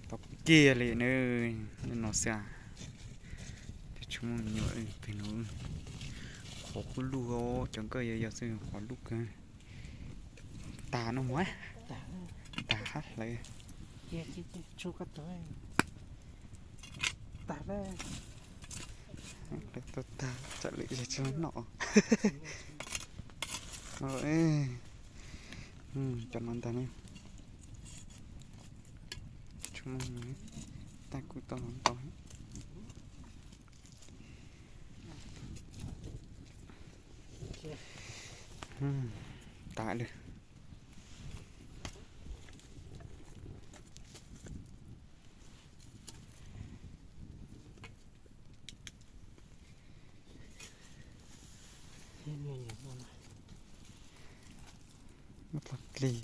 Tau kiag li na, no xwb. Cov tshua muaj nyuam pem no, qhuav qub lug, cov nkawj yog yog xwb, qhuav lug kawg. Tag no mas, tag hab hlawv. Tag, tag, tsam lwm yog tsis noj. Cov no ntag ne. Tag kuj tau ntau. Tag lawm. Muab tau plig.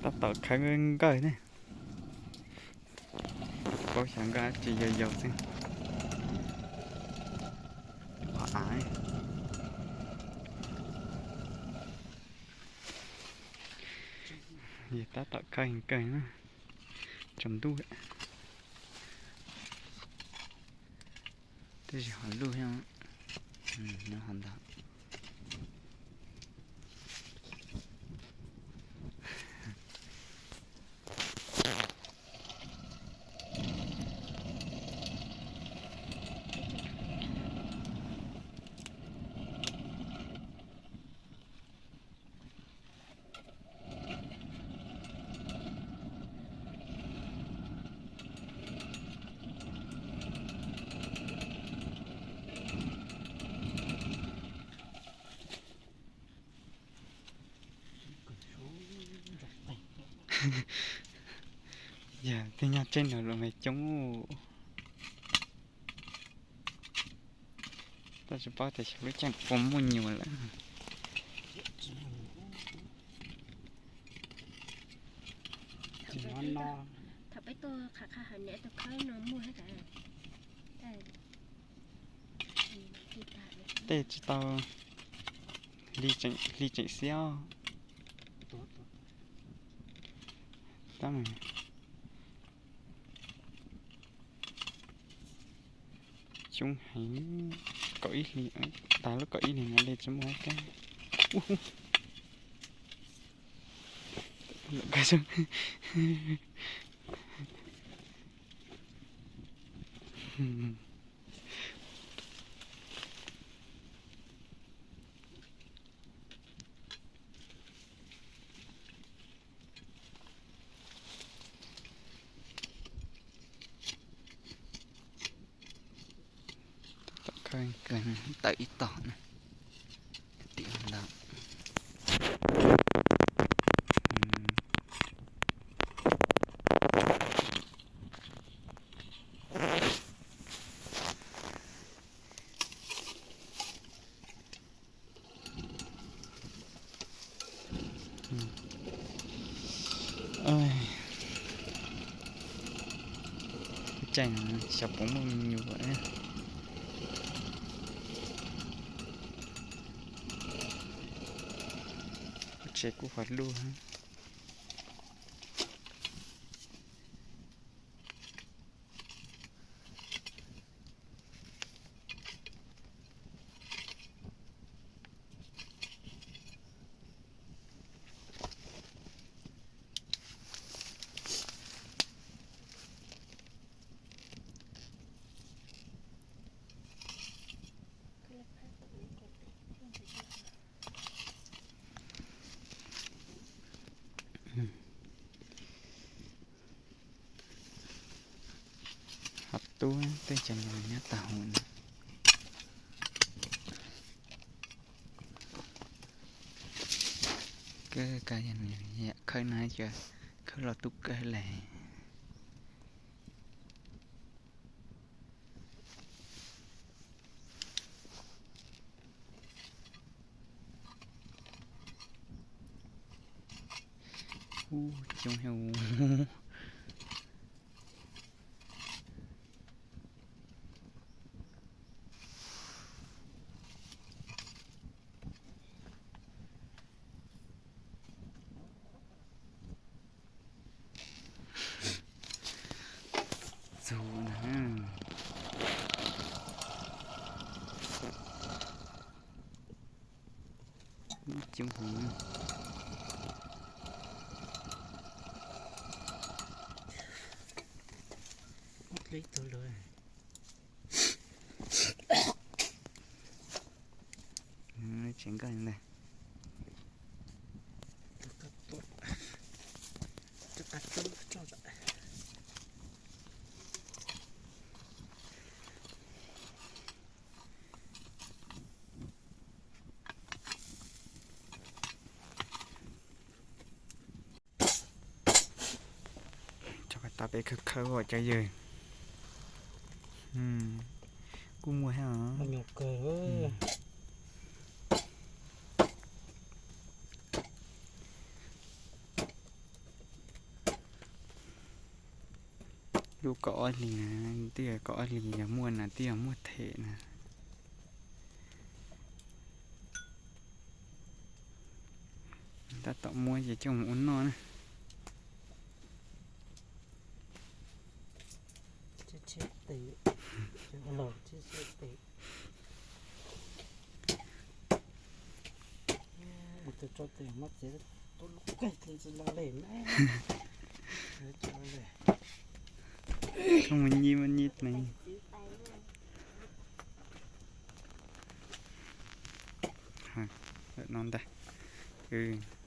Tab tom khawb nkawj ne. Paub xyov nkawj tsis yau yau xwb. Qhov av. Yog tab tom khawb nkawj na, tsaus ntuj. Tab sis hov luj thiab, nyob hov ntag. Yog tej nyuag tsev no los mas coob. Tab sis paub tias xyov lub caij puas muaj nyuam lawm. Thaum peb tuaj qhov qhov hauv niam tus khawb no muaj thiab. Tej tsis tau, hli tseem xiab. Tab mas xyoob heev, kaum ib hlis, tag lub kaum ib hlis no li tsis muaj ib kab. Tawm ib tog na, tim ntawd. Lub caij no xyov puas muaj me nyuam. Lub tsev kuj huv luj. Hov tub tej cov no nyob tag huv no. Kawg, yam khawb no ces khawb los tub kawg li. Ub, coob heev. Txug na. Coob heev. Muab dleb tau lawm. Tsev nkoj ntag. Tso qab tas peb khawb khawb os cov yawg. Kuj muaj thiab os. Lub kaum ob hlis na, twb yog kaum ob hlis yog muaj na, twb yog muaj them na. Tab tom muab ces coj mus ua noj na. Koj mus nyi mus nyi ne. Lawm no ntag.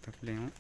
Tau ple os.